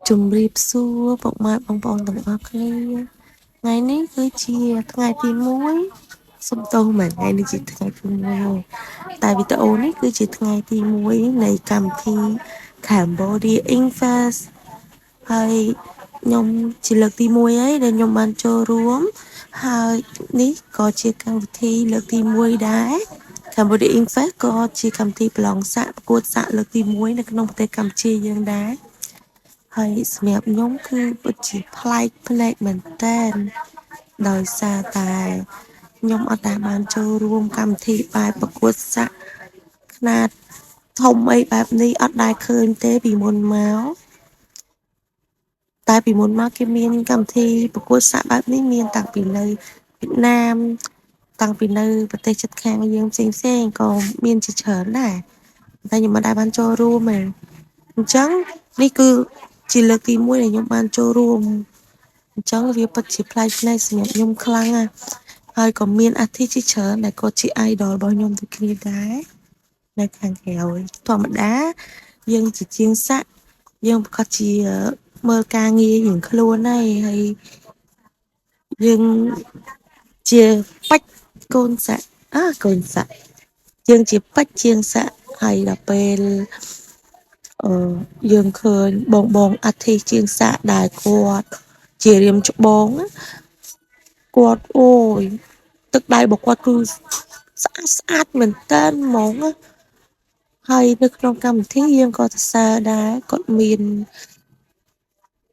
ជំរាបសួរពុកម៉ែបងប្អូនទាំងអស់គ្នាថ្ងៃនេះគឺជាថ្ងៃទី1សុំទោសមិនថ្ងៃនេះជាថ្ងៃទី1តែវីដេអូនេះគឺជាថ្ងៃទី1នៃកម្មវិធី Cambodia Ink Fest ហើយខ្ញុំជាលើកទី1ហើយដែលខ្ញុំបានចូលរួមហើយនេះក៏ជាកម្មវិធីលើកទី1ដែរ Cambodia Ink Fest ក៏ជាកម្មវិធីប្រឡងសាក់ប្រកួតសាក់លើកទី1នៅក្នុងប្រទេសកម្ពុជាយើងដែរហើយសម្រាប់ខ្ញុំគឺពិតជាប្លែកភ្នែកមែនទែនដោយសារតែខ្ញុំអត់ដែលបានចូលរួមកម្មវិធីបែបប្រកួតសាក់ខ្នាតធំអីបែបនេះអត់ដែលឃើញទេពីមុនមកតែពីមុនមកគេមានកម្មវិធីប្រកួតសាក់បែបនេះមានតាំងពីនៅវៀតណាមតាំងពីនៅប្រទេសជិតខាងយើងផ្សេងផ្សេងក៏មានជាច្រើនដែរតែខ្ញុំមិនដែលបានចូលរួមទេអញ្ចឹងនេះគឺជាលើកទី1ដែលខ្ញុំបានចូលរួមអញ្ចឹងវាពិតជាប្លែកភ្នែកសម្រាប់ខ្ញុំខ្លាំងណាស់ហើយក៏មាន artist ជាច្រើនដែលគាត់ជា idol របស់ខ្ញុំដូចគ្នាដែរនៅខាងក្រោយធម្មតាយើងជាជាងសាក់យើងប្រាកដជាមើលការងាររៀងខ្លួនហើយហើយយើងជាពេជ្រកូនសាក់អើកូនសាក់យើងជាពេជ្រជាងសាក់ហើយដល់ពេលអឺយើងឃើញបងបង artist ជាងសាក់ដែលគាត់ជារៀមច្បងគាត់អូយទឹកដៃរបស់គាត់គឺស្អាតស្អាតមែនតើហ្មងណាហើយនៅក្នុងកម្មវិធីយើងក៏សរសើរដែរគាត់មាន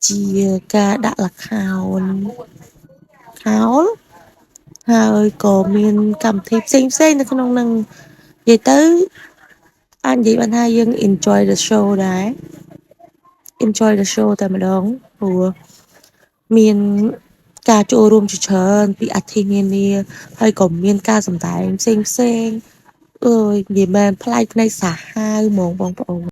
ជាការដាក់ល្ខោនខោលហើយក៏មានកម្មវិធីផ្សេងផ្សេងនៅក្នុងនឹងនិយាយទៅអាចនិយាយបានថាយើង enjoy the show ដែរ enjoy the show តែម្ដងព្រោះមានការចូលរួមជាច្រើនពី artist នានាហើយក៏មានការសម្ដែងផ្សេងផ្សេងអើយនិយាយមែនប្លែកភ្នែកសាហាវហ្មងបងប្អូន។